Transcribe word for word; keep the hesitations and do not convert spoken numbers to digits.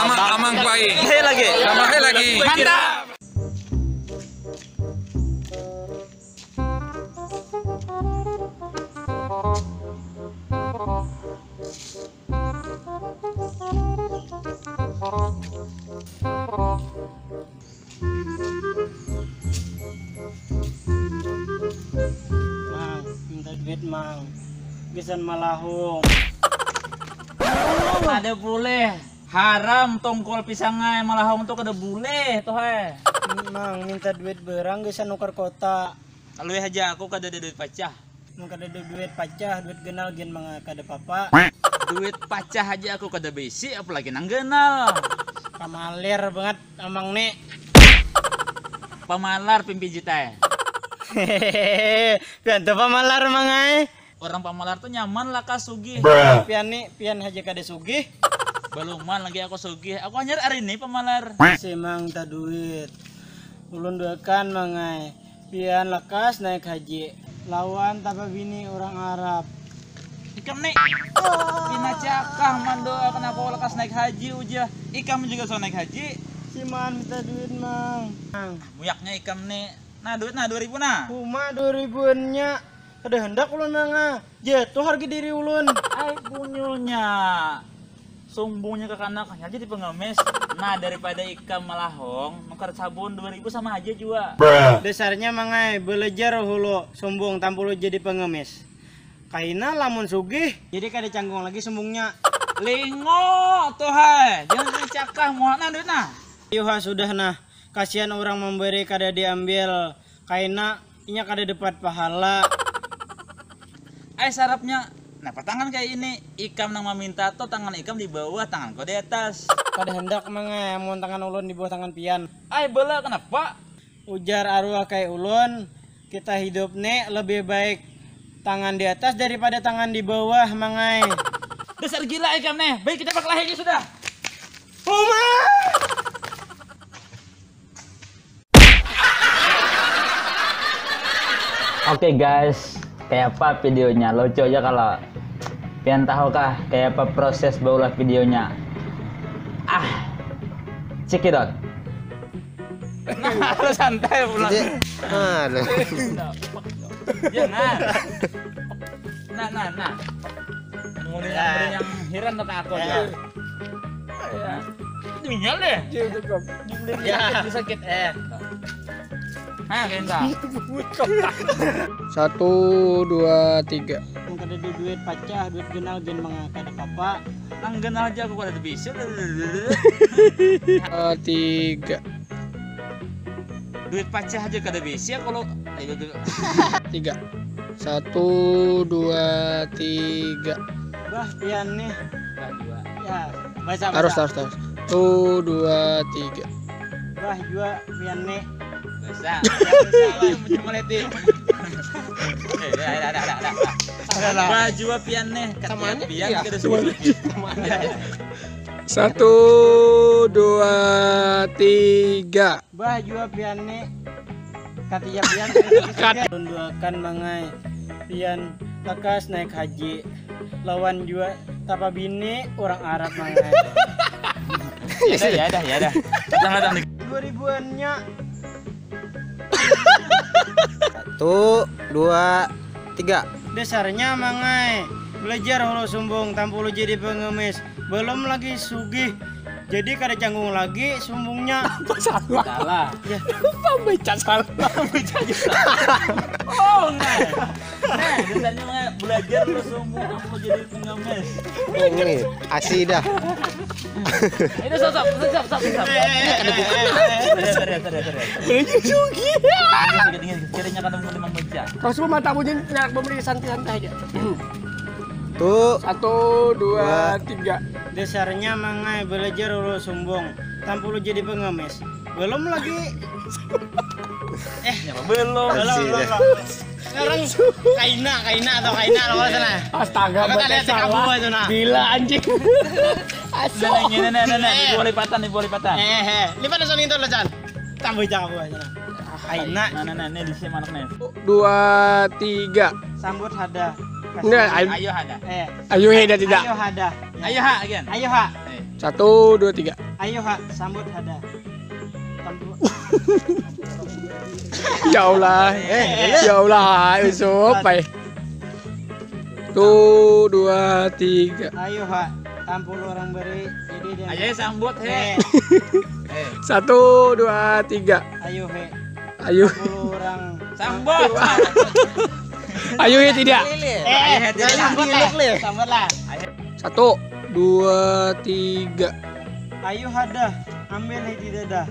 Amang, amang kuai. Hei lagi. Tambah hei lagi. Mantap. Mang, minta duit, Mang. Gasan malahung. Kada boleh. Haram tongkol pisangai, malahung tu kada boleh tuh, eh. Mang, minta duit berang gasan nukar kota. Lalu aja aku kada ada duit pacah. Mun kada ada duit pacah, duit ganal gin manga kada papa. Duit pacah aja aku kada bisi, apalagi nang ganal. Pamalir banget amang ni. Pamalar pimpin jitai. Pian tu pamalar mangai. Orang pamalar tu nyaman lah kah sugih. Pian ni, pian haja kada sugih. Baluman lagi aku sugih. Aku hanyar hari ni pamalar. Simang taduit. Ulun duakan mangai. Pian lakas naik haji. Lawan tapa bini orang Arab. Ikam ni. Pina cakah mandoakan aku lakas naik haji uja. Ikam juga so naik haji. Siman minta duit, Mang. Muyaknya ikam ni. Nah, duit nah dua ribu nah. Uma dua ribuannya. Kada hendak ulun manga. Jatuh harga diri ulun. Ai bunyulnya. Sumbungnya kakanak hanya jadi pengemis. Nah, daripada ikam malahong, nukar sabun dua ribu sama aja jua. Dasarnya mangai, belajar hulu sumbung tampulu jadi pengemis. Kaina lamun sugih, jadi kada canggung lagi sumbungnya. Lingo tuh hai, jangan cakah muha nah duit nah. Yuha sudah nah, kasihan orang memberi kada diambil. Kaina inya kada dapat pahala. Ai sarapnya, napa tangan kayak ini? Ikam nang maminta tuh tangan ikam di bawah, tanganku di atas. Kada hendak mangai amun tangan ulun di bawah tangan pian. Ai bala kenapa? Ujar arwah kayak ulun, kita hidup nih lebih baik tangan di atas daripada tangan di bawah, mangai. Dasar gila ikam nih, baik kita berkelahi aja sudah. Uma! Oke guys, kayak apa videonya? Lucu aja kalau pian tahu kah kayak apa proses baulah videonya? Ah, cekidot. Nah, lu santai pulang. Jadi, aduh. Jangan. Nah, nah, nah. Mulai yang, mulai yang heran kata aku aja. Tinggal deh. Iya, cukup. Dibeli sakit, sakit. Eh. Nah, kena. Satu, dua, tiga. Mun kada ada duit pacah, duit ganal gin manga kada papa. Nang ganal aja aku kada bisa. Dua, tiga. Duit pacah aja kada bisi ya kalau. Tiga. Satu, dua, tiga. Bah, pian nih. Bah, dua. Ya, baca, harus, baca. Harus, harus. Satu, dua, tiga. Bah, jua pian nih. Bisa. Bisa lah, cuma leti. Eh, ada, ada, ada, ada. Ada lah. Bah, jua pian nih. Sama aja, pian ya. Kita sebut lagi. Sama aja. Satu, dua, tiga. Bah, jua pian ni. Katiya pian. Ulun duakan mangai. Pian lakas naik haji. Lawan jua tapa bini orang Arab mangai. Ya dah, ya dah, ya dah. Datang, datang. Dua ribuannya. Satu, dua, tiga. Dasarnya mangai. Belajar hulu sumbung, tampulu jadi pengemis. Belum lagi sugih. Jadi kada canggung lagi sumbungnya. Apa salah? Salah. Ya. Pembaca salah. Pembaca salah. Oh, enggak. Nah, dasarnya mangai. Belajar hulu sumbung, tampulu jadi pengemis. Ini, asli dah. Itu sosok, sosok, sosok, sosok. Serius, serius, serius, serius. Belum juga. Dingin, dingin, dingin. Sekiranya kada mau membaca. Rasul mata punya nak memberi santai-santai aja. Tuh. Satu, dua, tiga. Dasarnya mangai belajar hulu sumbung. Tampulu jadi pengemis. Belum lagi. Eh, ya, belum. Belum, belum, belum. Sekarang kaina, kaina atau kaina lo sana. Astaga, apa tadi salah. Gila anjing. Nah, nah, nah, nah, nah, di bawah lipatan, di bawah lipatan. Eh, eh, lipat langsung itu lo, Jan. Tambah jangan buah sana. Kaina. Nah, nah, nah, ini di sini anak nih. Dua, tiga. Sambut hada. Enggak, ayo. Ayo hada. Eh. Ayo hada tidak. Ayo hada. Ayo ha, again. Ayo ha. Eh. Satu, dua, tiga. Ayo ha, sambut hada. Ya Allah. Eh, ya Allah, Yusuf, pai. Satu, dua, tiga. Ayo ha, tampul orang beri. Jadi dia. Ayo sambut he. Eh. Satu, dua, tiga. Ayo he. Ayo. Tampul orang. Sambut. Ayo ya tidak. Eh, sambut lah. Sambut lah. Satu, dua, tiga. Ayo hada, ambil he tidak dah.